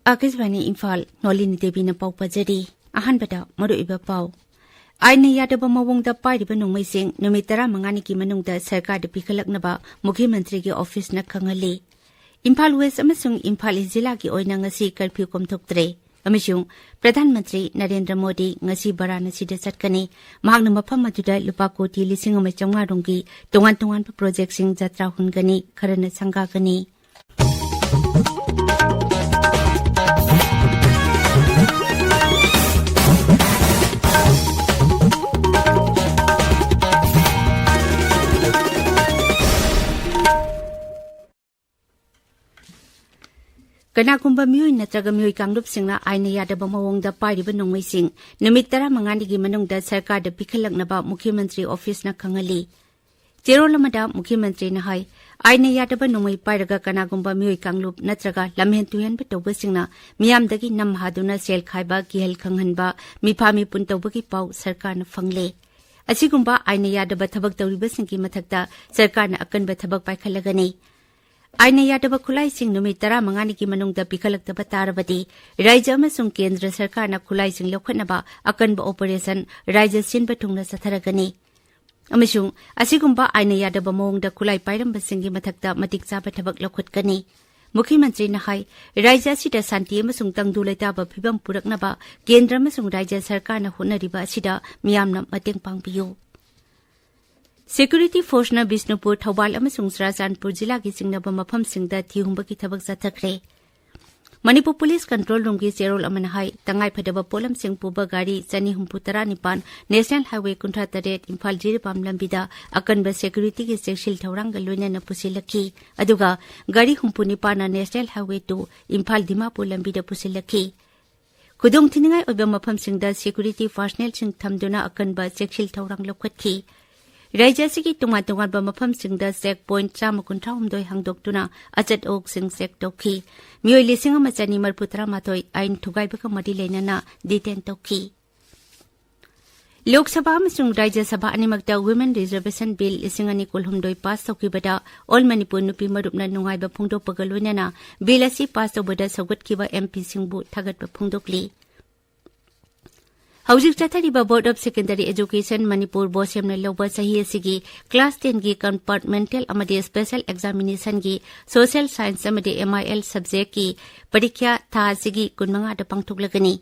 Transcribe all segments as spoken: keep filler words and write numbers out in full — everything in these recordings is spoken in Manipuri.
ꯑꯥꯀꯥꯁꯕꯥꯅꯤ ꯏꯝꯐꯥꯜ, ꯅꯣꯂꯤꯅꯤ ꯗꯦꯕꯤꯅ ꯄꯥꯎ ꯄꯥꯖꯔꯤ꯫ ꯑꯍꯥꯟꯕꯗ ꯃꯔꯨꯑꯣꯏꯕ ꯄꯥꯎ꯫ ꯑꯥꯏꯟꯅ ꯌꯥꯗꯕ ꯃꯑꯣꯡꯗ ꯄꯥꯏꯔꯤꯕ ꯅꯣꯡꯃꯩꯁꯤꯡ ꯅꯨꯃꯤꯠ ꯇꯔꯥꯃꯉꯥꯅꯤꯒꯤ ꯃꯅꯨꯡꯗ ꯁꯔꯀꯥꯔꯗ ꯄꯤꯈꯠꯂꯛꯅꯕ ꯃꯨꯈ꯭ꯌ ꯃꯟꯇ꯭ꯔꯤꯒꯤ ꯑꯣꯐꯤꯁꯅ ꯈꯪꯍꯜꯂꯤ꯫ ꯏꯝꯐꯥꯜ ꯋꯦꯁ ꯑꯃꯁꯨꯡ ꯏꯝꯐꯥꯜ ꯏꯁ ꯖꯤꯂꯥꯒꯤ ꯑꯣꯏꯅ ꯉꯁꯤ ꯀꯔꯐ꯭ꯌꯨ ꯀꯣꯝꯊꯣꯛꯇ꯭ꯔꯦ꯫ ꯑꯃꯁꯨꯡ ꯄ꯭ꯔꯙꯥꯟ ꯃꯟꯇ꯭ꯔꯤ ꯅꯔꯦꯟꯗ꯭ꯔ ꯃꯣꯗꯤ ꯉꯁꯤ ꯕꯔꯥꯅꯁꯤꯗ ꯆꯠꯀꯅꯤ꯫ ꯃꯍꯥꯛꯅ ꯃꯐꯝ ꯑꯗꯨꯗ ꯂꯨꯄꯥ ꯀꯣꯇꯤ ꯂꯤꯁꯤꯡ ꯑꯃ ꯆꯥꯝꯃꯉꯥ ꯔꯣꯝꯒꯤ ꯇꯣꯉꯥꯟ ꯇꯣꯉꯥꯟꯕ ꯄ꯭ꯔꯣꯖꯦꯛꯁꯤꯡ ꯖꯇ꯭ꯔꯥ ꯍꯨꯟꯒꯅꯤ, ꯈꯔꯅ ꯁꯪꯒꯥꯒꯅꯤ꯫ ꯀꯅꯥꯒꯨꯝꯕ ꯃꯤꯑꯣꯏ ꯅꯠꯇ꯭ꯔꯒ ꯃꯤꯑꯣꯏ ꯀꯥꯡꯂꯨꯞꯁꯤꯡꯅ ꯑꯥꯏꯟꯅ ꯌꯥꯗꯕ ꯃꯑꯣꯡꯗ ꯄꯥꯏꯔꯤꯕ ꯅꯣꯡꯃꯩꯁꯤꯡ ꯅꯨꯃꯤꯠ ꯇꯔꯥꯃꯉꯥꯅꯤꯒꯤ ꯃꯅꯨꯡꯗ ꯁꯔꯀꯥꯔꯗ ꯄꯤꯈꯠꯂꯛꯅꯕ ꯃꯨꯈ꯭ꯌ ꯃꯟꯇ꯭ꯔꯤ ꯑꯣꯐꯤꯁꯅ ꯈꯪꯍꯜꯂꯤ꯫ ꯆꯦꯔꯣꯜ ꯑꯃꯗ ꯃꯨꯈ꯭ꯌ ꯃꯟꯇ꯭ꯔꯤꯅ ꯍꯥꯏ, ꯑꯥꯏꯟꯅ ꯌꯥꯗꯕ ꯅꯣꯡꯃꯩ ꯄꯥꯏꯔꯒ ꯀꯅꯥꯒꯨꯝꯕ ꯃꯤꯑꯣꯏ ꯀꯥꯡꯂꯨꯞ ꯅꯠꯇ꯭ꯔꯒ ꯂꯝꯍꯦꯟ ꯇꯨꯍꯦꯟꯕ ꯇꯧꯕꯁꯤꯡꯅ ꯃꯤꯌꯥꯝꯗꯒꯤ ꯅꯝ ꯍꯥꯗꯨꯅ ꯁꯦꯜ ꯈꯥꯏꯕ, ꯀꯤꯍꯜ ꯈꯪꯍꯟꯕ, ꯃꯤꯐꯥ ꯃꯤꯄꯨꯟ ꯇꯧꯕꯒꯤ ꯄꯥꯎ ꯁꯔꯀꯥꯔꯅ ꯐꯪꯂꯦ꯫ ꯑꯁꯤꯒꯨꯝꯕ ꯑꯥꯏꯟꯅ ꯌꯥꯗꯕ ꯊꯕꯛ ꯇꯧꯔꯤꯕꯁꯤꯡꯒꯤ ꯃꯊꯛꯇ ꯁꯔꯀꯥꯔꯅ ꯑꯀꯟꯕ ꯊꯕꯛ ꯄꯥꯏꯈꯠꯂꯒꯅꯤ꯫ ꯑꯥꯏꯟꯅ ꯌꯥꯗꯕ ꯈꯨꯠꯂꯥꯏꯁꯤꯡ ꯅꯨꯃꯤꯠ ꯇꯔꯥꯃꯉꯥꯅꯤꯒꯤ ꯃꯅꯨꯡꯗ ꯄꯤꯈꯠꯂꯛꯇꯕ ꯇꯥꯔꯕꯗꯤ, ꯔꯥꯖ꯭ꯌ ꯑꯃꯁꯨꯡ ꯀꯦꯟꯗ꯭ꯔ ꯁꯔꯀꯥꯔꯅ ꯈꯨꯠꯂꯥꯏꯁꯤꯡ ꯂꯧꯈꯠꯅꯕ ꯑꯀꯟꯕ ꯑꯣꯄꯔꯦꯁꯟ ꯔꯥꯖ꯭ꯌ ꯁꯤꯟꯕ ꯊꯨꯡꯅ ꯆꯠꯊꯔꯒꯅꯤ꯫ ꯑꯃꯁꯨꯡ ꯑꯁꯤꯒꯨꯝꯕ ꯑꯥꯏꯟꯅ ꯌꯥꯗꯕ ꯃꯑꯣꯡꯗ ꯈꯨꯠꯂꯥꯏ ꯄꯥꯏꯔꯝꯕꯁꯤꯡꯒꯤ ꯃꯊꯛꯇ ꯃꯇꯤꯛ ꯆꯥꯕ ꯊꯕꯛ ꯂꯧꯈꯠꯀꯅꯤ꯫ ꯃꯨꯈ꯭ꯌ ꯃꯟꯇ꯭ꯔꯤꯅ ꯍꯥꯏ, ꯔꯥꯖ꯭ꯌ ꯑꯁꯤꯗ ꯁꯥꯟꯇꯤ ꯑꯃꯁꯨꯡ ꯇꯪꯗꯨ ꯂꯩꯇꯥꯕ ꯐꯤꯕꯝ ꯄꯨꯔꯛꯅꯕ ꯀꯦꯟꯗ꯭ꯔ ꯑꯃꯁꯨꯡ ꯔꯥꯖ꯭ꯌ ꯁꯔꯀꯥꯔꯅ ꯍꯣꯠꯅꯔꯤꯕ ꯑꯁꯤꯗ ꯃꯤꯌꯥꯝꯅ ꯃꯇꯦꯡ ꯄꯥꯡꯕꯤꯌꯨ꯫ ꯁꯦꯀ꯭ꯌꯨꯔꯤꯇꯤ ꯐꯣꯔꯁꯅ ꯕꯤꯁꯅꯨꯄꯨꯔ, ꯊꯧꯕꯥꯜ ꯑꯃꯁꯨꯡ ꯆꯨꯔꯥꯆꯥꯟꯄꯨꯔ ꯖꯤꯂꯥꯒꯤ ꯆꯤꯡꯅꯕ ꯃꯐꯝꯁꯤꯡꯗ ꯊꯤꯍꯨꯝꯕꯒꯤ ꯊꯕꯛ ꯆꯠꯊꯈ꯭ꯔꯦ꯫ ꯃꯅꯤꯄꯨꯔ ꯄꯨꯂꯤꯁ ꯀꯟꯇ꯭ꯔꯣꯜ ꯔꯨꯝꯒꯤ ꯆꯦꯔꯣꯜ ꯑꯃꯅ ꯍꯥꯏ, ꯇꯉꯥꯏꯐꯗꯕ ꯄꯣꯠꯂꯝꯁꯤꯡ ꯄꯨꯕ ꯒꯥꯔꯤ ꯆꯅꯤ ꯍꯨꯝꯐꯨ ꯇꯔꯥ ꯅꯤꯄꯥꯟ ꯅꯦꯁꯅꯦꯜ ꯍꯥꯏꯋꯦ ꯀꯨꯟꯊ꯭ꯔꯥ ꯇꯔꯦꯠ ꯏꯝꯐꯥꯜ ꯖꯤꯔꯤꯕꯥꯝ ꯂꯝꯕꯤꯗ ꯑꯀꯟꯕ ꯁꯦꯀ꯭ꯌꯨꯔꯤꯇꯤꯒꯤ ꯆꯦꯛꯁꯤꯜ ꯊꯧꯔꯥꯡꯒ ꯂꯣꯏꯅꯅ ꯄꯨꯁꯤꯜꯂꯛꯈꯤ, ꯑꯗꯨꯒ ꯒꯥꯔꯤ ꯍꯨꯝꯐꯨ ꯅꯤꯄꯥꯟꯅ national highway two Imphal Dimapur ꯂꯝꯕꯤꯗ ꯄꯨꯁꯤꯜꯂꯛꯈꯤ꯫ ꯈꯨꯗꯣꯡꯊꯤꯅꯤꯡꯉꯥꯏ ꯑꯣꯏꯕ ꯃꯐꯝꯁꯤꯡꯗ ꯁꯦꯀ꯭ꯌꯨꯔꯤꯇꯤ ꯄꯥꯔꯁꯅꯦꯜꯁꯤꯡ ꯊꯝꯗꯨꯅ ꯑꯀꯟꯕ ꯆꯦꯛꯁꯤꯜ ꯊꯧꯔꯥꯡ ꯂꯧꯈꯠꯈꯤ꯫ ꯔꯥꯖ꯭ꯌ ꯑꯁꯤꯒꯤ ꯇꯣꯉꯥꯟ ꯇꯣꯉꯥꯟꯕ ꯃꯐꯝꯁꯤꯡꯗ ꯆꯦꯛ ꯄꯣꯏꯟꯠ ꯆꯥꯝꯃ ꯀꯨꯟꯊ꯭ꯔꯥ ꯍꯨꯝꯗꯣꯏ ꯍꯥꯡꯗꯣꯛꯇꯨꯅ ꯑꯆꯠ ꯑꯋꯣꯛꯁꯤꯡ ꯆꯦꯛ ꯇꯧꯈꯤ꯫ ꯃꯤꯑꯣꯏ ꯂꯤꯁꯤꯡ ꯑꯃ ꯆꯅꯤ ꯃꯔꯤꯐꯨ ꯇꯔꯥ ꯃꯥꯊꯣꯏ ꯑꯥꯏꯟ ꯊꯨꯒꯥꯏꯕꯒ ꯃꯔꯤ ꯂꯩꯅꯅ ꯗꯤꯇꯦꯟ ꯇꯧꯈꯤ꯫ ꯂꯣꯛ ꯁꯚꯥ ꯑꯃꯁꯨꯡ ꯔꯥꯖ꯭ꯌ ꯁꯚꯥ ꯑꯅꯤꯃꯛꯇ Women Reservation Bill ꯂꯤꯁꯤꯡ ꯑꯅꯤ ꯀꯨꯟꯍꯨꯝꯗꯣꯏ ꯄꯥꯁ ꯇꯧꯈꯤꯕꯗ All Manipur ꯅꯨꯄꯤ ꯃꯔꯨꯞꯅ ꯅꯨꯡꯉꯥꯏꯕ ꯐꯣꯡꯗꯣꯛꯄꯒ ꯂꯣꯏꯅꯅ ꯕꯤꯜ ꯑꯁꯤ ꯄꯥꯁ ꯇꯧꯕꯗ ꯁꯧꯒꯠꯈꯤꯕ ꯑꯦꯝ ꯄꯤꯁꯤꯡꯕꯨ ꯊꯥꯒꯠꯄ ꯐꯣꯡꯗꯣꯛꯂꯤ꯫ ꯍꯧꯖꯤꯛ ꯆꯠꯊꯔꯤꯕ Board of Secondary Education Manipur ꯕꯣꯁꯦꯝꯅ ꯂꯧꯕ ꯆꯍꯤ ꯑꯁꯤꯒꯤ ꯀ꯭ꯂꯥꯁ ꯇꯦꯟꯒꯤ compartmental ꯑꯃꯗꯤ special examinationꯒꯤ social science ꯑꯃꯗꯤ M I L subjectꯀꯤ ꯄꯔꯤꯈ꯭ꯌꯥ ꯊꯥ ꯑꯁꯤꯒꯤ ꯀꯨꯟꯃꯉꯥꯗ ꯄꯥꯡꯊꯣꯛꯂꯒꯅꯤ꯫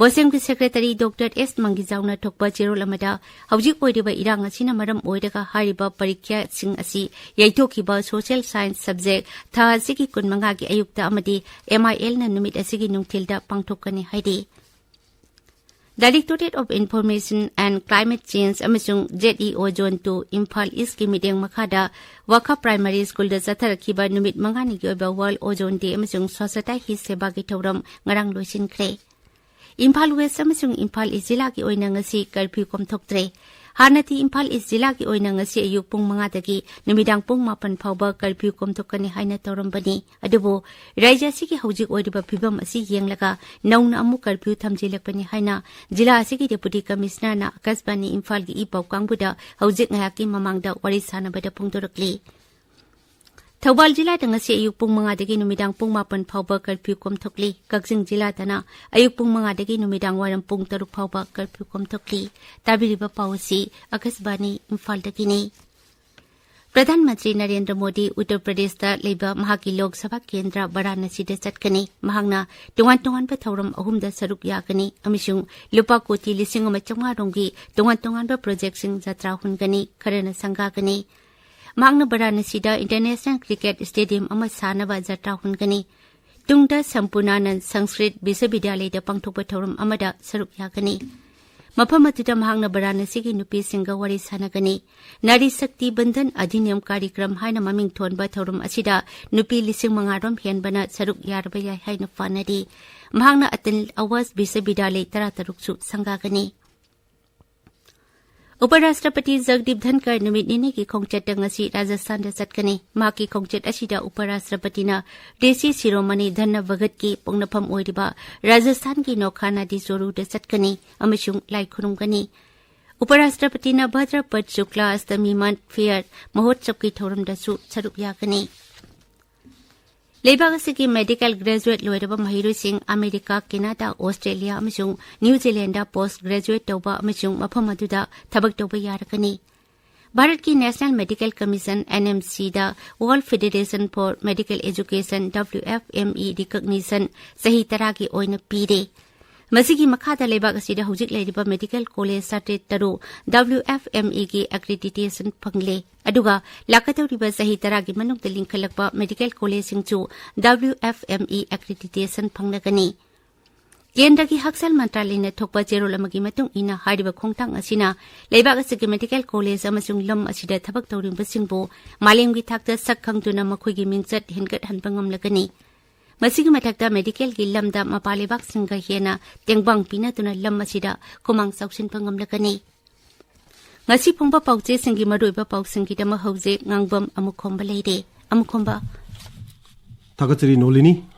ꯕꯣꯁꯦꯝꯒꯤ secretary ꯗꯣꯛꯇꯔ ꯑꯦꯁ ꯃꯪꯒꯤꯖꯥꯎꯅ ꯊꯣꯛꯄ ꯆꯦꯔꯣꯜ ꯑꯃꯗ, ꯍꯧꯖꯤꯛ ꯑꯣꯏꯔꯤꯕ ꯏꯔꯥꯡ ꯑꯁꯤꯅ ꯃꯔꯝ ꯑꯣꯏꯔꯒ ꯍꯥꯏꯔꯤꯕ ꯄꯔꯤꯈ꯭ꯌꯥꯁꯤꯡ ꯑꯁꯤ ꯌꯩꯊꯣꯛꯈꯤꯕ social science subject ꯊꯥ ꯑꯁꯤꯒꯤ ꯀꯨꯟꯃꯉꯥꯒꯤ ꯑꯌꯨꯛꯇ ꯑꯃꯗꯤ M I Lꯅ ꯅꯨꯃꯤꯠ ꯑꯁꯤꯒꯤ ꯅꯨꯡꯊꯤꯜꯗ ꯄꯥꯡꯊꯣꯛꯀꯅꯤ ꯍꯥꯏꯔꯤ꯫ Directorate of Information and Climate Change ꯑꯃꯁꯨꯡ Z E O Zone two Imphal ꯏꯁꯀꯤ ꯃꯤꯠꯌꯦꯡ ꯃꯈꯥꯗ ꯋꯥꯈꯥ ꯄ꯭ꯔꯥꯏꯃꯥꯔꯤ ꯁ꯭ꯀꯨꯜꯗ ꯆꯠꯊꯔꯛꯈꯤꯕ ꯅꯨꯃꯤꯠ ꯃꯉꯥꯅꯤꯒꯤ ꯑꯣꯏꯕ World Ozone Day ꯑꯃꯁꯨꯡ Swachhata Hi Sevaꯒꯤ ꯊꯧꯔꯝ ꯉꯔꯥꯡ ꯂꯣꯏꯁꯤꯟꯈ꯭ꯔꯦ꯫ ꯏꯝꯐꯥꯜ ꯋꯦꯁ ꯑꯃꯁꯨꯡ ꯏꯝꯐꯥꯜ ꯏꯁ ꯖꯤꯂꯥꯒꯤ ꯑꯣꯏꯅ ꯉꯁꯤ ꯀꯔꯐ꯭ꯌꯨ ꯀꯣꯝꯊꯣꯛꯇ꯭ꯔꯦ꯫ ꯍꯥꯟꯅꯗꯤ ꯏꯝꯐꯥꯜ ꯏꯁ ꯖꯤꯂꯥꯒꯤ ꯑꯣꯏꯅ ꯉꯁꯤ ꯑꯌꯨꯛ ꯄꯨꯡ ꯃꯉꯥꯗꯒꯤ ꯅꯨꯃꯤꯗꯥꯡ ꯄꯨꯡ ꯃꯥꯄꯟ ꯐꯥꯎꯕ ꯀꯔꯐ꯭ꯌꯨ ꯀꯣꯝꯊꯣꯛꯀꯅꯤ ꯍꯥꯏꯅ ꯇꯧꯔꯝꯕꯅꯤ꯫ ꯑꯗꯨꯕꯨ ꯔꯥꯖ꯭ꯌ ꯑꯁꯤꯒꯤ ꯍꯧꯖꯤꯛ ꯑꯣꯏꯔꯤꯕ ꯐꯤꯕꯝ ꯑꯁꯤ ꯌꯦꯡꯂꯒ ꯅꯧꯅ ꯑꯃꯨꯛ ꯀꯔꯐ꯭ꯌꯨ ꯊꯝꯖꯤꯜꯂꯛꯄꯅꯤ ꯍꯥꯏꯅ ꯖꯤꯂꯥ ꯑꯁꯤꯒꯤ Deputy Commissionerꯅ ꯑꯥꯀꯥꯁꯕꯥꯅꯤ ꯏꯝꯐꯥꯜꯒꯤ ꯏ ꯄꯥꯎ ꯀꯥꯡꯕꯨꯗ ꯍꯧꯖꯤꯛ ꯉꯥꯏꯍꯥꯛꯀꯤ ꯃꯃꯥꯡꯗ ꯋꯥꯔꯤ ꯁꯥꯟꯅꯕꯗ ꯐꯣꯡꯗꯣꯔꯛꯂꯤ꯫ ꯊꯧꯕꯥꯜ ꯖꯤꯂꯥꯗ ꯉꯁꯤ ꯑꯌꯨꯛ ꯄꯨꯡ ꯃꯉꯥꯗꯒꯤ ꯅꯨꯃꯤꯗꯥꯡ ꯄꯨꯡ ꯃꯥꯄꯟ ꯐꯥꯎꯕ ꯀꯔꯐ꯭ꯌꯨ ꯀꯣꯝꯊꯣꯛꯂꯤ꯫ ꯀꯛꯆꯤꯡ ꯖꯤꯂꯥꯗꯅ ꯑꯌꯨꯛ ꯄꯨꯡ ꯃꯉꯥꯗꯒꯤ ꯅꯨꯃꯤꯗꯥꯡ ꯋꯥꯏꯔꯝ ꯄꯨꯡ ꯇꯔꯨꯛ ꯐꯥꯎꯕ ꯀꯔꯐ꯭ꯌꯨ ꯀꯣꯝꯊꯣꯛꯂꯤ꯫ ꯇꯥꯕꯤꯔꯤꯕ ꯄꯥꯎ ꯑꯁꯤ ꯑꯥꯀꯥꯁꯕꯥꯅꯤ ꯏꯝꯐꯥꯜꯗꯒꯤꯅꯤ꯫ ꯄ꯭ꯔꯙꯥꯟ ꯃꯟꯇ꯭ꯔꯤ ꯅꯔꯦꯟꯗ꯭ꯔ ꯃꯣꯗꯤ ꯎꯠꯇꯔ ꯄ꯭ꯔꯗꯦꯁꯇ ꯂꯩꯕ ꯃꯍꯥꯛꯀꯤ ꯂꯣꯛ ꯁꯚꯥ ꯀꯦꯟꯗ꯭ꯔ ꯕꯔꯥꯅꯁꯤꯗ ꯆꯠꯀꯅꯤ꯫ ꯃꯍꯥꯛꯅ ꯇꯣꯉꯥꯟ ꯇꯣꯉꯥꯟꯕ ꯊꯧꯔꯝ ꯑꯍꯨꯝꯗ ꯁꯔꯨꯛ ꯌꯥꯒꯅꯤ ꯑꯃꯁꯨꯡ ꯂꯨꯄꯥ ꯀꯣꯇꯤ ꯂꯤꯁꯤꯡ ꯑꯃ ꯆꯥꯝꯃꯉꯥ ꯔꯣꯝꯒꯤ ꯇꯣꯉꯥꯟ ꯇꯣꯉꯥꯟꯕ ꯄ꯭ꯔꯣꯖꯦꯛꯁꯤꯡ ꯖꯇ꯭ꯔꯥ ꯍꯨꯟꯒꯅꯤ, ꯈꯔꯅ ꯁꯪꯒꯥꯒꯅꯤ꯫ ꯃꯍꯥꯛꯅ ꯕꯔꯥꯅꯁꯤꯗ International Cricket Stadium ꯑꯃ ꯁꯥꯅꯕ ꯖꯇ꯭ꯔꯥ ꯍꯨꯟꯒꯅꯤ꯫ ꯇꯨꯡꯗ ꯁꯝꯄꯨꯔꯅꯥꯅꯟꯗ ꯁꯪꯁꯀ꯭ꯔꯤꯠ ꯕꯤꯁ꯭ꯋꯕꯤꯗ꯭ꯌꯥꯂꯌꯗ ꯄꯥꯡꯊꯣꯛꯄ ꯊꯧꯔꯝ ꯑꯃꯗ ꯁꯔꯨꯛ ꯌꯥꯒꯅꯤ꯫ ꯃꯐꯝ ꯑꯗꯨꯗ ꯃꯍꯥꯛꯅ ꯕꯔꯥꯅꯁꯤꯒꯤ ꯅꯨꯄꯤꯁꯤꯡꯒ ꯋꯥꯔꯤ ꯁꯥꯟꯅꯒꯅꯤ꯫ ꯅꯥꯔꯤ ꯁꯛꯇꯤ ꯕꯟꯙꯟ ꯑꯙꯤꯅꯤꯌꯝ ꯀꯥꯔꯤꯀ꯭ꯔꯝ ꯍꯥꯏꯅ ꯃꯃꯤꯡ ꯊꯣꯟꯕ ꯊꯧꯔꯝ ꯑꯁꯤꯗ ꯅꯨꯄꯤ ꯂꯤꯁꯤꯡ ꯃꯉꯥ ꯔꯣꯝ ꯍꯦꯟꯕꯅ ꯁꯔꯨꯛ ꯌꯥꯔꯕ ꯌꯥꯏ ꯍꯥꯏꯅ ꯄꯥꯅꯔꯤ꯫ ꯃꯍꯥꯛꯅ ꯑꯇꯜ ꯑꯋꯥꯁ ꯕꯤꯁ꯭ꯋꯕꯤꯗ꯭ꯌꯥꯂꯌ ꯇꯔꯥꯇꯔꯨꯛꯁꯨ ꯁꯪꯒꯥꯒꯅꯤ꯫ ꯎꯄ ꯔꯥꯁꯇ꯭ꯔꯄꯇꯤ ꯖꯒꯗꯤꯞ ꯙꯟꯀꯔ ꯅꯨꯃꯤꯠ ꯅꯤꯅꯤꯒꯤ ꯈꯣꯡꯆꯠꯇ ꯉꯁꯤ ꯔꯥꯖꯁꯊꯥꯟꯗ ꯆꯠꯀꯅꯤ꯫ ꯃꯍꯥꯛꯀꯤ ꯈꯣꯡꯆꯠ ꯑꯁꯤꯗ ꯎꯄ ꯔꯥꯁꯇ꯭ꯔꯄꯇꯤꯅ ꯗꯦꯁꯤ ꯁꯤꯔꯣꯃꯅꯤ ꯙꯟꯅ ꯚꯒꯠꯀꯤ ꯄꯣꯛꯅꯐꯝ ꯑꯣꯏꯔꯤꯕ ꯔꯥꯖꯁꯊꯥꯟꯒꯤ ꯅꯣꯈꯥ ꯅꯥꯗꯤ ꯆꯣꯔꯨꯗ ꯆꯠꯀꯅꯤ ꯑꯃꯁꯨꯡ ꯂꯥꯏ ꯈꯨꯔꯨꯝꯒꯅꯤ꯫ ꯎꯄ ꯔꯥꯁꯇ꯭ꯔꯄꯇꯤꯅ ꯚꯗ꯭ꯔꯄꯗ ꯁꯨꯛꯂꯥ ꯑꯁꯇꯃꯤ ꯃꯟꯊ ꯐꯦꯌꯔ ꯃꯍꯣꯠꯁꯕꯀꯤ ꯊꯧꯔꯝꯗꯁꯨ ꯁꯔꯨꯛ ꯌꯥꯒꯅꯤ꯫ ꯂꯩꯕꯥꯛ ꯑꯁꯤꯒꯤ ꯃꯦꯗꯤꯀꯦꯜ ꯒ꯭ꯔꯦꯖꯨꯋꯦꯠ ꯂꯣꯏꯔꯕ ꯃꯍꯩꯔꯣꯏꯁꯤꯡ ꯑꯃꯦꯔꯤꯀꯥ, ꯀꯦꯅꯥꯗꯥ, ꯑꯣꯁꯇ꯭ꯔꯦꯂꯤꯌꯥ ꯑꯃꯁꯨꯡ ꯅ꯭ꯌꯨ ꯖꯤꯂꯦꯟꯗ ꯄꯣꯁꯠ ꯒ꯭ꯔꯦꯖꯨꯋꯦꯠ ꯇꯧꯕ ꯑꯃꯁꯨꯡ ꯃꯐꯝ ꯑꯗꯨꯗ ꯊꯕꯛ ꯇꯧꯕ ꯌꯥꯔꯒꯅꯤ꯫ ꯚꯥꯔꯠꯀꯤ ꯅꯦꯁꯅꯦꯜ ꯃꯦꯗꯤꯀꯦꯜ ꯀꯃꯤꯁꯟ, NMCꯗ World Federation for Medical Education, WFME recognition ꯆꯍꯤ ꯇꯔꯥꯒꯤ ꯑꯣꯏꯅ ꯄꯤꯔꯦ꯫ ꯃꯁꯤꯒꯤ ꯃꯈꯥꯗ ꯂꯩꯕꯥꯛ ꯑꯁꯤꯗ ꯍꯧꯖꯤꯛ ꯂꯩꯔꯤꯕ ꯃꯦꯗꯤꯀꯦꯜ ꯀꯣꯂꯦꯖ ꯆꯥꯇ꯭ꯔꯦꯠ ꯇꯔꯨꯛ WFMEꯒꯤ accreditation ꯐꯪꯂꯦ꯫ ꯑꯗꯨꯒ ꯂꯥꯛꯀꯗꯧꯔꯤꯕ ꯆꯍꯤ ꯇꯔꯥꯒꯤ ꯃꯅꯨꯡꯗ ꯂꯤꯡꯈꯠꯂꯛꯄ ꯃꯦꯗꯤꯀꯦꯜ ꯀꯣꯂꯦꯖꯁꯤꯡꯁꯨ WFME accreditation ꯐꯪꯂꯒꯅꯤ꯫ ꯀꯦꯟꯗ꯭ꯔꯒꯤ ꯍꯛꯁꯦꯜ ꯃꯟꯇ꯭ꯔꯥꯂꯌꯅ ꯊꯣꯛꯄ ꯆꯦꯔꯣꯜ ꯑꯃꯒꯤ ꯃꯇꯨꯡ ꯏꯟꯅ, ꯍꯥꯏꯔꯤꯕ ꯈꯣꯡꯊꯥꯡ ꯑꯁꯤꯅ ꯂꯩꯕꯥꯛ ꯑꯁꯤꯒꯤ ꯃꯦꯗꯤꯀꯦꯜ ꯀꯣꯂꯦꯖ ꯑꯃꯁꯨꯡ ꯂꯝ ꯑꯁꯤꯗ ꯊꯕꯛ ꯇꯧꯔꯤꯕꯁꯤꯡꯕꯨ ꯃꯥꯂꯦꯝꯒꯤ ꯊꯥꯛꯇ ꯁꯛ ꯈꯪꯗꯨꯅ ꯃꯈꯣꯏꯒꯤ ꯃꯤꯡꯆꯠ ꯍꯦꯟꯒꯠꯍꯟꯕ ꯉꯝꯂꯒꯅꯤ꯫ ꯃꯁꯤꯒꯤ ꯃꯊꯛꯇ ꯃꯦꯗꯤꯀꯦꯜꯒꯤ ꯂꯝꯗ ꯃꯄꯥꯟ ꯂꯩꯕꯥꯛꯁꯤꯡꯒ ꯍꯦꯟꯅ ꯇꯦꯡꯕꯥꯡ ꯄꯤꯅꯗꯨꯅ ꯂꯝ ꯑꯁꯤꯗ ꯈꯨꯃꯥꯡ ꯆꯥꯎꯁꯤꯟꯕ ꯉꯝꯂꯒꯅꯤ꯫ ꯉꯁꯤ ꯐꯣꯡꯕ ꯄꯥꯎꯆꯦꯁꯤꯡꯒꯤ ꯃꯔꯨꯑꯣꯏꯕ ꯄꯥꯎꯁꯤꯡꯒꯤꯗꯃꯛ ꯍꯧꯖꯤꯛ ꯉꯥꯡꯕꯝ ꯑꯃꯨꯈꯣꯝꯕ ꯂꯩꯔꯦ꯫ ꯑꯃꯨꯈꯣꯝꯕ꯫ ꯊꯥꯒꯠꯆꯔꯤ ꯅꯣꯂꯤꯅꯤ꯫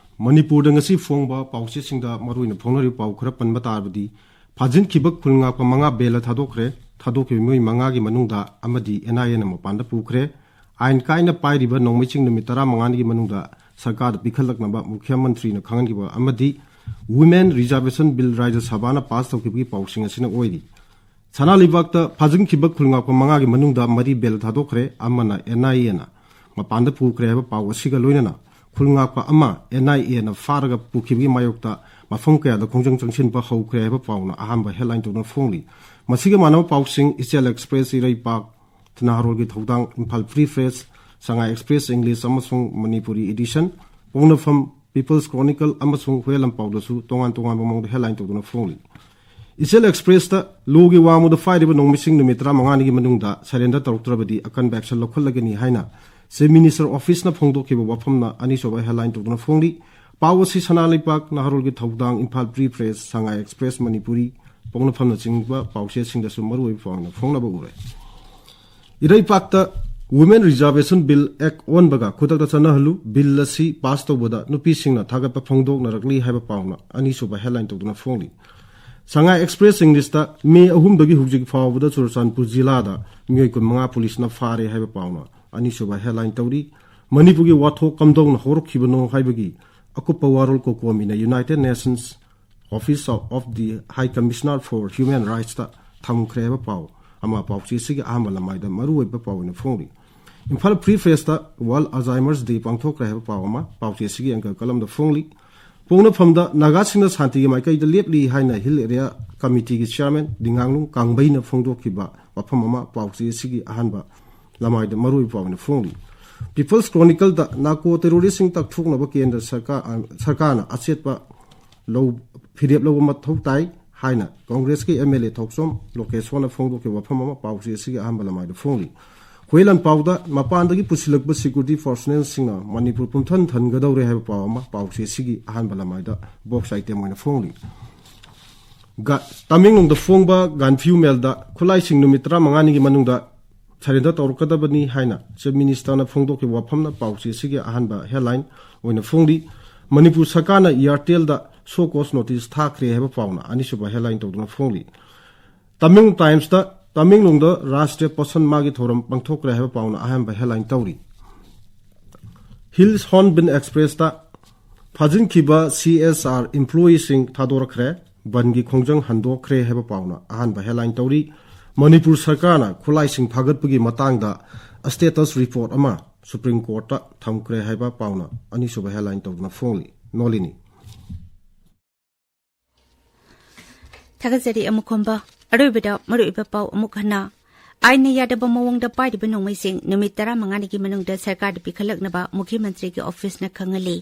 ꯃꯅꯤꯄꯨꯔꯗ ꯉꯁꯤ ꯐꯣꯡꯕ ꯄꯥꯎꯆꯦꯁꯤꯡꯗ ꯃꯔꯨꯑꯣꯏꯅ ꯐꯣꯡꯅꯔꯤꯕ ꯄꯥꯎ ꯈꯔ ꯄꯟꯕ ꯇꯥꯔꯕꯗꯤ, ꯐꯥꯖꯤꯟꯈꯤꯕ ꯈꯨꯜ ꯉꯥꯛꯄ ꯃꯉꯥ ꯕꯦꯜꯗ ꯊꯥꯗꯣꯛꯈ꯭ꯔꯦ꯫ ꯊꯥꯗꯣꯛꯈꯤꯕ ꯃꯤꯑꯣꯏ ꯃꯉꯥꯒꯤ ꯃꯅꯨꯡꯗ ꯑꯃꯗꯤ NIAꯅ ꯃꯄꯥꯟꯗ ꯄꯨꯈ꯭ꯔꯦ꯫ ꯑꯥꯏꯟ ꯀꯥꯏꯅ ꯄꯥꯏꯔꯤꯕ ꯅꯣꯡꯃꯩꯁꯤꯡ ꯅꯨꯃꯤꯠ ꯇꯔꯥꯃꯉꯥꯒꯤ ꯃꯅꯨꯡꯗ ꯁꯔꯀꯥꯔꯗ ꯄꯤꯈꯠꯂꯛꯅꯕ ꯃꯨꯈ꯭ꯌ ꯃꯟꯇ꯭ꯔꯤꯅ ꯈꯪꯍꯟꯈꯤꯕ ꯑꯃꯗꯤ Women Reservation Bill ꯔꯥꯖ꯭ꯌ ꯁꯚꯥꯅ ꯄꯥꯁ ꯇꯧꯈꯤꯕꯒꯤ ꯄꯥꯎꯁꯤꯡ ꯑꯁꯤꯅ ꯑꯣꯏꯔꯤ꯫ ꯁꯅꯥ ꯂꯩꯕꯥꯛꯇ ꯐꯥꯖꯤꯟꯈꯤꯕ ꯈꯨꯜ ꯉꯥꯛꯄ ꯃꯉꯥꯒꯤ ꯃꯅꯨꯡꯗ ꯃꯔꯤ ꯕꯦꯜ ꯊꯥꯗꯣꯛꯈ꯭ꯔꯦ, ꯑꯃꯅ NIAꯅ ꯃꯄꯥꯟꯗ ꯄꯨꯈ꯭ꯔꯦ ꯍꯥꯏꯕ ꯄꯥꯎ ꯑꯁꯤꯒ ꯂꯣꯏꯅꯅ ꯈꯨꯜ ꯉꯥꯛꯄ ꯑꯃ NIAꯅ ꯐꯥꯔꯒ ꯄꯨꯈꯤꯕꯒꯤ ꯃꯥꯌꯣꯛꯇ ꯃꯐꯝ ꯀꯌꯥꯗ ꯈꯣꯡꯖꯪ ꯆꯪꯁꯤꯟꯕ ꯍꯧꯈ꯭ꯔꯦ ꯍꯥꯏꯕ ꯄꯥꯎꯅ ꯑꯍꯥꯟꯕ headline ꯇꯧꯗꯨꯅ ꯐꯣꯡꯂꯤ꯫ ꯃꯁꯤꯒ ꯃꯥꯟꯅꯕ ꯄꯥꯎꯁꯤꯡ, ꯏꯆꯦꯜ ꯑꯦꯛꯁꯄ꯭ꯔꯦꯁ ꯏꯔꯩꯄꯥꯛ, ꯅꯍꯥꯔꯣꯜꯒꯤ ꯊꯧꯗꯥꯡ, ꯏꯝꯐꯥꯜ ꯐ꯭ꯔꯤ ꯄ꯭ꯔꯦꯁ, ꯁꯉꯥꯏ ꯑꯦꯛꯁꯄ꯭ꯔꯦꯁ ꯏꯪꯂꯤꯁ ꯑꯃꯁꯨꯡ ꯃꯅꯤꯄꯨꯔꯤ ꯏꯗꯤꯁꯟ, ꯄꯣꯛꯅꯐꯝ, ꯄꯤꯄꯜꯁ ꯀ꯭ꯔꯣꯅꯤꯀꯜ ꯑꯃꯁꯨꯡ ꯍꯨꯌꯦꯟ ꯂꯝꯄꯥꯎꯗꯁꯨ ꯇꯣꯉꯥꯟ ꯇꯣꯉꯥꯟꯕ ꯃꯑꯣꯡꯗ headline ꯇꯧꯗꯨꯅ ꯐꯣꯡꯂꯤ꯫ ꯏꯆꯦꯜ ꯑꯦꯛꯁꯄ꯭ꯔꯦꯁꯇ ꯂꯣꯒꯤ ꯋꯥꯡꯃꯗ ꯐꯥꯏꯔꯤꯕ ꯅꯣꯡꯃꯩꯁꯤꯡ ꯅꯨꯃꯤꯠ ꯇꯔꯥꯃꯉꯥꯅꯤꯒꯤ ꯃꯅꯨꯡꯗ surrender ꯇꯧꯔꯛꯇ꯭ꯔꯕꯗꯤ ꯑꯀꯟꯕ action ꯂꯧꯈꯠꯂꯒꯅꯤ ꯍꯥꯏꯅ Chief Minister Officeꯅ ꯐꯣꯡꯗꯣꯛꯈꯤꯕ ꯋꯥꯐꯝꯅ ꯑꯅꯤꯁꯨꯕ headline ꯇꯧꯗꯨꯅ ꯐꯣꯡꯂꯤ꯫ ꯄꯥꯎ ꯑꯁꯤ ꯁꯅꯥ ꯂꯩꯄꯥꯛ, ꯅꯍꯥꯔꯣꯜꯒꯤ ꯊꯧꯗꯥꯡ, ꯏꯝꯐꯥꯜ ꯐ꯭ꯔꯤ ꯄ꯭ꯔꯦꯁ, ꯁꯉꯥꯏ ꯑꯦꯛꯁꯄ꯭ꯔꯦꯁ ꯃꯅꯤꯄꯨꯔꯤ, ꯄꯣꯛꯅꯐꯝꯅꯆꯤꯡꯕ ꯄꯥꯎꯆꯦꯁꯤꯡꯗꯁꯨ ꯃꯔꯨꯑꯣꯏꯕ ꯄꯥꯎ ꯑꯣꯏꯅ ꯐꯣꯡꯅꯕ ꯎꯔꯦ꯫ ꯏꯔꯩꯄꯥꯛꯇ Women Reservation Bill Act ꯑꯣꯟꯕꯒ ꯈꯨꯗꯛꯇ ꯆꯠꯅꯍꯜꯂꯨ, ꯕꯤꯜ ꯑꯁꯤ ꯄꯥꯁ ꯇꯧꯕꯗ ꯅꯨꯄꯤꯁꯤꯡꯅ ꯊꯥꯒꯠꯄ ꯐꯣꯡꯗꯣꯛꯅꯔꯛꯂꯤ ꯍꯥꯏꯕ ꯄꯥꯎꯅ ꯑꯅꯤꯁꯨꯕ ꯍꯦꯗꯂꯥꯏꯟ ꯇꯧꯗꯨꯅ ꯐꯣꯡꯂꯤ꯫ ꯁꯉꯥꯏ ꯑꯦꯛꯁꯄ꯭ꯔꯦꯁ ꯏꯪꯂꯤꯁꯇ ꯃꯦ ꯑꯍꯨꯝꯗꯒꯤ ꯍꯧꯖꯤꯛ ꯐꯥꯎꯕꯗ ꯆꯨꯔꯆꯥꯟꯄꯨꯔ ꯖꯤꯂꯥꯗ ꯃꯤꯑꯣꯏ ꯀꯨꯟꯃꯉꯥ ꯄꯨꯂꯤꯁꯅ ꯐꯥꯔꯦ ꯍꯥꯏꯕ ꯄꯥꯎꯅ ꯑꯅꯤꯁꯨꯕ ꯍꯦꯗꯂꯥꯏꯟ ꯇꯧꯔꯤ꯫ ꯃꯅꯤꯄꯨꯔꯒꯤ ꯋꯥꯊꯣꯛ ꯀꯝꯗꯧꯅ ꯍꯧꯔꯛꯈꯤꯕꯅꯣ ꯍꯥꯏꯕꯒꯤ ꯑꯀꯨꯞꯄ ꯋꯥꯔꯣꯜ ꯀꯣꯀꯣꯃꯤꯅ United Nations Office of the High Commissioner for Human Rightsꯇ ꯊꯝꯈ꯭ꯔꯦ ꯍꯥꯏꯕ ꯄꯥꯎ ꯑꯃ ꯄꯥꯎꯆꯦ ꯑꯁꯤꯒꯤ ꯑꯍꯥꯟꯕ ꯂꯃꯥꯏꯗ ꯃꯔꯨꯑꯣꯏꯕ ꯄꯥꯎ ꯑꯣꯏꯅ ꯐꯣꯡꯂꯤ꯫ Imphal Free Pressꯇ World Alzheimer's Day ꯄꯥꯡꯊꯣꯛꯈ꯭ꯔꯦ ꯍꯥꯏꯕ ꯄꯥꯎ ꯑꯃ ꯄꯥꯎꯆꯦ ꯑꯁꯤꯒꯤ ꯑꯪꯀ ꯀꯂꯝꯗ ꯐꯣꯡꯂꯤ꯫ ꯄꯣꯛꯅꯐꯝꯗ ꯅꯥꯒꯥꯁꯤꯡꯅ ꯁꯥꯟꯇꯤꯒꯤ ꯃꯥꯏꯀꯩꯗ ꯂꯦꯞꯂꯤ ꯍꯥꯏꯅ Hill Area Committeeꯒꯤ Chairman ꯗꯤꯡꯉꯥꯡꯂꯨꯡ ꯀꯥꯡꯕꯩꯅ ꯐꯣꯡꯗꯣꯛꯈꯤꯕ ꯋꯥꯐꯝ ꯑꯃ ꯄꯥꯎꯆꯦ ꯑꯁꯤꯒꯤ ꯑꯍꯥꯟꯕ ꯂꯃꯥꯏꯗ ꯃꯔꯨꯑꯣꯏꯕ ꯄꯥꯎ ꯑꯣꯏꯅ ꯐꯣꯡꯂꯤ꯫ People's Chronicleꯗ ꯅꯥꯔꯀꯣ ꯇꯦꯔꯣꯔꯤꯁ꯭ꯠꯁꯤꯡ ꯇꯛꯊꯣꯛꯅꯕ ꯀꯦꯟꯗ꯭ꯔ ꯁꯔꯀꯥꯔ, ꯁꯔꯀꯥꯔꯅ ꯑꯆꯦꯠꯄ ꯂꯧ-, ꯐꯤꯔꯦꯞ ꯂꯧꯕ ꯃꯊꯧ ꯇꯥꯏ ꯍꯥꯏꯅ ꯀꯪꯒ꯭ꯔꯦꯁꯀꯤ MLA ꯊꯣꯛꯆꯣꯝ ꯂꯣꯀꯦꯁꯣꯔꯅ ꯐꯣꯡꯗꯣꯛꯈꯤꯕ ꯋꯥꯐꯝ ꯑꯃ ꯄꯥꯎꯆꯦ ꯑꯁꯤꯒꯤ ꯑꯍꯥꯟꯕ ꯂꯃꯥꯏꯗ ꯐꯣꯡꯂꯤ꯫ ꯍꯨꯏꯂꯟ ꯄꯥꯎꯗ ꯃꯄꯥꯟꯗꯒꯤ ꯄꯨꯁꯤꯜꯂꯛꯄ security personnelꯁꯤꯡꯅ ꯃꯅꯤꯄꯨꯔ ꯄꯨꯝꯊꯟ ꯊꯟꯒꯗꯧꯔꯦ ꯍꯥꯏꯕ ꯄꯥꯎ ꯑꯃ ꯄꯥꯎꯆꯦ ꯑꯁꯤꯒꯤ ꯑꯍꯥꯟꯕ ꯂꯃꯥꯏꯗ box item ꯑꯣꯏꯅ ꯐꯣꯡꯂꯤ꯫ ꯒ-, ꯇꯃꯦꯡꯂꯣꯡꯗ ꯐꯣꯡꯕ ꯒꯥꯟꯐꯤꯌꯨ ꯃꯦꯜꯗ ꯈꯨꯠꯂꯥꯏꯁꯤꯡ ꯅꯨꯃꯤꯠ ꯇꯔꯥꯃꯉꯥꯅꯤꯒꯤ ꯃꯅꯨꯡꯗ surrender ꯇꯧꯔꯛꯀꯗꯕꯅꯤ ꯍꯥꯏꯅ Chief Ministerꯅ ꯐꯣꯡꯗꯣꯛꯈꯤꯕ ꯋꯥꯐꯝꯅ ꯄꯥꯎꯆꯦ ꯑꯁꯤꯒꯤ ꯑꯍꯥꯟꯕ headline ꯑꯣꯏꯅ ꯐꯣꯡꯂꯤ꯫ ꯃꯅꯤꯄꯨꯔ ꯁꯔꯀꯥꯔꯅ Airtelꯗ show cause notice ꯊꯥꯈ꯭ꯔꯦ ꯍꯥꯏꯕ ꯄꯥꯎꯅ ꯑꯅꯤꯁꯨꯕ headline ꯇꯧꯗꯨꯅ ꯐꯣꯡꯂꯤ꯫ ꯇꯃꯦꯡꯂꯣꯡ Timesꯇ ꯇꯃꯦꯡꯂꯣꯡꯗ ꯔꯥꯁꯇ꯭ꯔꯤꯌ ꯄꯣꯁꯟ ꯃꯥꯒꯤ ꯊꯧꯔꯝ ꯄꯥꯡꯊꯣꯛꯈ꯭ꯔꯦ ꯍꯥꯏꯕ ꯄꯥꯎꯅ ꯑꯍꯥꯟꯕ headline ꯇꯧꯔꯤ꯫ Hills Hornbill Expressꯇ ꯐꯥꯖꯤꯟꯈꯤꯕ CSR employeeꯁꯤꯡ ꯊꯥꯗꯣꯔꯛꯈ꯭ꯔꯦ, ꯕꯟꯒꯤ ꯈꯣꯡꯖꯪ ꯍꯟꯗꯣꯛꯈ꯭ꯔꯦ ꯍꯥꯏꯕ ꯄꯥꯎꯅ ꯑꯍꯥꯟꯕ headline ꯇꯧꯔꯤ꯫ ꯃꯅꯤꯄꯨꯔ ꯁꯔꯀꯥꯔꯅ ꯈꯨꯠꯂꯥꯏꯁꯤꯡ ꯐꯥꯒꯠꯄꯒꯤ ꯃꯇꯥꯡꯗ status report ꯑꯃ Supreme Courtꯇ ꯊꯝꯈ꯭ꯔꯦ ꯍꯥꯏꯕ ꯄꯥꯎꯅ ꯑꯅꯤꯁꯨꯕ headline ꯇꯧꯗꯨꯅ ꯐꯣꯡꯂꯤ꯫ ꯅꯣꯂꯤꯅꯤ꯫ ꯊꯥꯒꯠꯆꯔꯤ ꯑꯃꯨꯛ ꯈꯣꯝꯕ꯫ ꯑꯔꯣꯏꯕꯗ ꯃꯔꯨꯑꯣꯏꯕ ꯄꯥꯎ ꯑꯃꯨꯛ ꯍꯟꯅ꯫ ꯑꯥꯏꯟꯅ ꯌꯥꯗꯕ ꯃꯑꯣꯡꯗ ꯄꯥꯏꯔꯤꯕ ꯅꯣꯡꯃꯩꯁꯤꯡ ꯅꯨꯃꯤꯠ ꯇꯔꯥꯃꯉꯥꯅꯤꯒꯤ ꯃꯅꯨꯡꯗ ꯁꯔꯀꯥꯔꯗ ꯄꯤꯈꯠꯂꯛꯅꯕ ꯃꯨꯈ꯭ꯌ ꯃꯟꯇ꯭ꯔꯤꯒꯤ ꯑꯣꯐꯤꯁꯅ ꯈꯪꯍꯜꯂꯤ꯫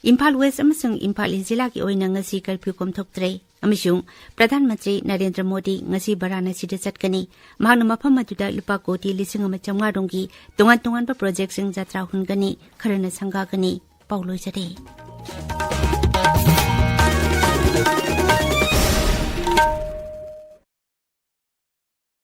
ꯏꯝꯐꯥꯜ ꯋꯦꯁ ꯑꯃꯁꯨꯡ ꯏꯝꯐꯥꯜ ꯏꯁ ꯖꯤꯂꯥꯒꯤ ꯑꯣꯏꯅ ꯉꯁꯤ ꯀꯔꯐ꯭ꯌꯨ ꯀꯣꯝꯊꯣꯛꯇ꯭ꯔꯦ ꯑꯃꯁꯨꯡ ꯄ꯭ꯔꯙꯥꯟ ꯃꯟꯇ꯭ꯔꯤ ꯅꯔꯦꯟꯗ꯭ꯔ ꯃꯣꯗꯤ ꯉꯁꯤ ꯚꯥꯔꯥꯅꯥꯁꯤꯗ ꯆꯠꯀꯅꯤ꯫ ꯃꯍꯥꯛꯅ ꯃꯐꯝ ꯑꯗꯨꯗ ꯂꯨꯄꯥ ꯀꯣꯇꯤ ꯂꯤꯁꯤꯡ ꯑꯃ ꯆꯥꯝꯃꯉꯥ ꯔꯣꯝꯒꯤ ꯇꯣꯉꯥꯟ ꯇꯣꯉꯥꯟꯕ ꯄ꯭ꯔꯣꯖꯦꯛꯁꯤꯡ ꯖꯇ꯭ꯔꯥ ꯍꯨꯟꯒꯅꯤ, ꯈꯔꯅ ꯁꯪꯒꯥꯒꯅꯤ꯫ ꯄꯥꯎ ꯂꯣꯏꯖꯔꯦ꯫